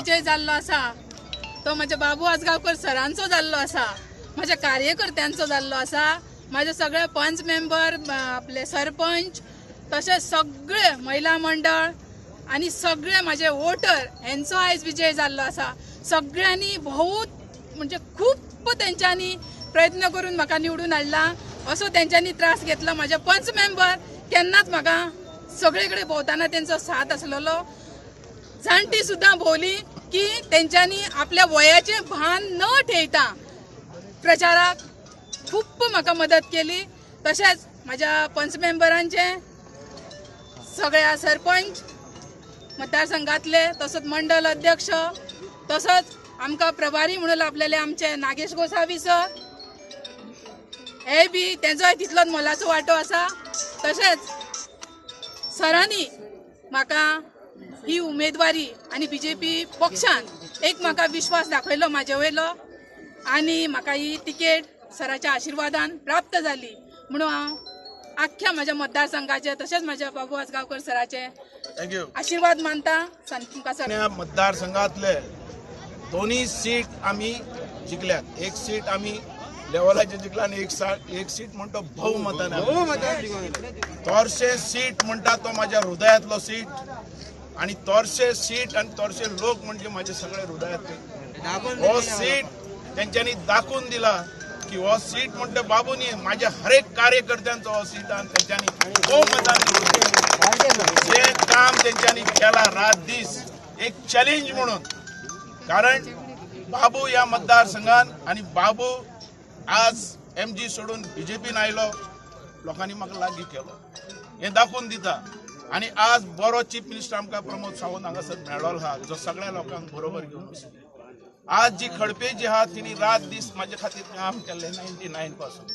विजय जाल्लो आसा तो म्हज्या बाबू आजगांवकर सरांचो जाल्लो आसा, म्हज्या कार्यकर्त्यांचो जाल्लो आसा, माझे सगळे पंच मेंबर, आपले सरपंच, तशेंच सगळे महिला मंडळ आनी सगळे माझे वोटर हेंचो आयज विजय जाल्लो आसा. सगळ्यांनी बहुत म्हणजे खूप तेंच्यांनी प्रयत्न करून म्हाका निवडून हाडला. असो तेंच्यांनी त्रास घेतला. माझे पंच मेंबर केन्नाच म्हाका सगळे कडेन भोंवतना तेंचो साथ आसलेलो. जाणटी सुद्दां भोवली की तेंच्यांनी आपल्या वयाचें भान न ठेयता प्रचाराक खूब म्हाका मदत केली. तशेंच म्हाज्या पंच मेंबरांचे, सगळ्या सरपंच मतदारसंघातले, तसोच मंडल अध्यक्ष, तसोच आमकां प्रभारी म्हणून लाभलेले आमचे नागेश गोसावी सर हे बी तेंचोय तितलोच मोलाचो वांटो आसा. तशेंच सरांनी म्हाका ही उमेदवारी आनी बीजेपी पक्षान एक म्हाका विश्वास दाखयलो म्हाजे वयलो आनी म्हाका ही तिकेट सराच्या आशिर्वादान प्राप्त जाली म्हणून हांव आख्ख्या म्हाज्या मतदारसंघाचे तशेंच म्हाज्या बाबू आजगांवकर सराचे thank you. आशिर्वाद मानता. तुमकां सर ह्या मतदारसंघातले दोन्ही सीट आम्ही जिखल्यात. एक सीट आम्ही लेवलाचे जिखला आणि एक सीट म्हणतो बहुमताने आम्ही. तोरशे सीट म्हणटा तो माझ्या हृदयातलो सीट आणि तोरशे सीट आणि तोरशे लोक म्हणजे माझे सगळे हृदयातले. हो सीट तेंच्यांनी दाखवून दिला की हो सीट म्हणटा बाबूनी माझ्या हरेक कार्यकर्त्यांचो हो सीट आणि तेंच्यांनी बहुमताने निवडून जे काम तेंच्यांनी केला रात दीस एक चॅलेंज म्हणून, कारण बाबू या मतदारसंघान आणि बाबू आज एमजी सोडून बीजेपीन आयलो, लोकांनी म्हाका लागीं केलो हें दाखोवन दिता. आणि आज बरो चीफ मिनिस्टर आमकां प्रमोद सावंत हांगासर मेळ्ळो आहा, जो सगळ्या लोकांक बरोबर घेवन वचता. आज जी खडपे जी आहा तिणी रात दीस म्हाजे खातीर काम केल्लें 99 पासून.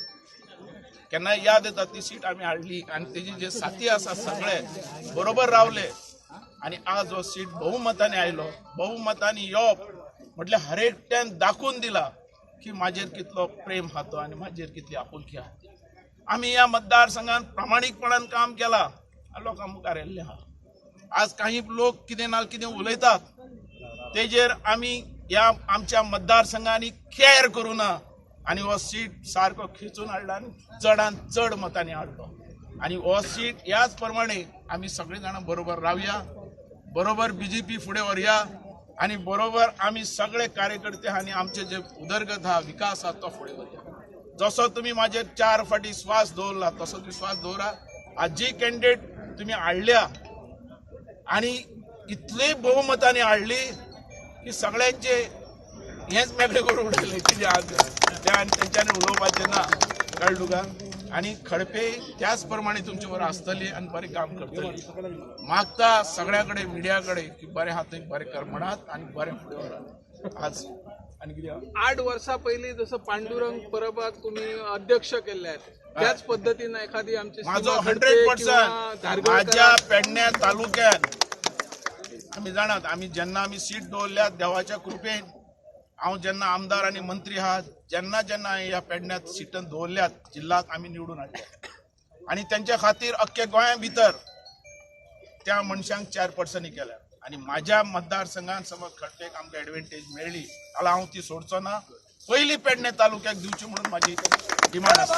केन्ना याद येता ती सीट आमी हाडली आनी तेजी जे साथी आसा सगळे बरोबर रावले आणि आज हो सीट बहुमताने आयलो. बहुमतांनी येवप म्हटल्यार हर एकट्यान दाखोवन दिला की म्हाजेर कितलो प्रेम आहा तो आनी म्हाजेर कितली आपुलकी आहा ती. आमी ह्या मतदारसंघात प्रामाणीकपणान काम केला आनी लोकां मुखार येयल्ले आहा. आज काही लोक कितें ना कितें उलयतात तेजेर आमी ह्या आमच्या मतदारसंघांनी केअर करूं ना आनी हो सीट सारको खेचून हाडला आनी चडान चड मतांनी हाडलो. आनी हो सीट ह्याच प्रमाणे आमी सगळीं जाणां बरोबर रावया, बरोबर बीजेपी फुडें व्हरया आनी बरोबर आमी सगळे कार्यकर्ते आनी आमचे जे उदरगत आहा, विकास आहा तो फुडें व्हरया. जसो तुमी म्हाजेर 4 फाटी श्वास दवरला तसो विश्वास दवरा. आज जी कॅन्डिडेट तुमी हाडल्या आनी इतले बहुमतांनी हाडली की सगळ्यांचे हेच मेकळे करून उडयले कितें आज ते आनी तेंच्यांनी उलोवपाचें ना, कळ्ळें तुका. आनी खडपे त्याच प्रमाणे तुमचे बरोबर आसतली आनी बरें काम करतली. मागता सगळ्या कडेन मिडिया कडेन की बरें आहा थंय बरें कर म्हणात आनी बरें फुडें व्हरात. आज आनी कितें 8 वर्सां पयलीं जसं पांडुरंग परबाक तुम्ही अध्यक्ष केल्ले आहेत त्याच पद्धतीनं एखादी आमची माझो सीमा खडपे 100% किंवा धारगळकर माझ्या पेडण्या तालुक्यात आमी जाणात, आमी जेन्ना आमी सीट दवरल्या देवाच्या कृपेन हांव जेन्ना आमदार आनी मंत्री आहा जेन्ना जेन्ना हांवें ह्या पेडण्यात सिटां दवरल्यात जिल्ल्याक आमी निवडून हाडल्या आनी तेंच्या खातीर अख्खे गोंया भितर त्या मनशांक चेअरपर्सनी केल्या. आनी म्हाज्या मतदारसंघान समज खडपेक आमकां एडवांटेज मेळ्ळी जाल्यार हांव ती सोडचो ना. पयली पेडणे तालुक्याक दिवची म्हणून म्हाजी डिमांड आसा.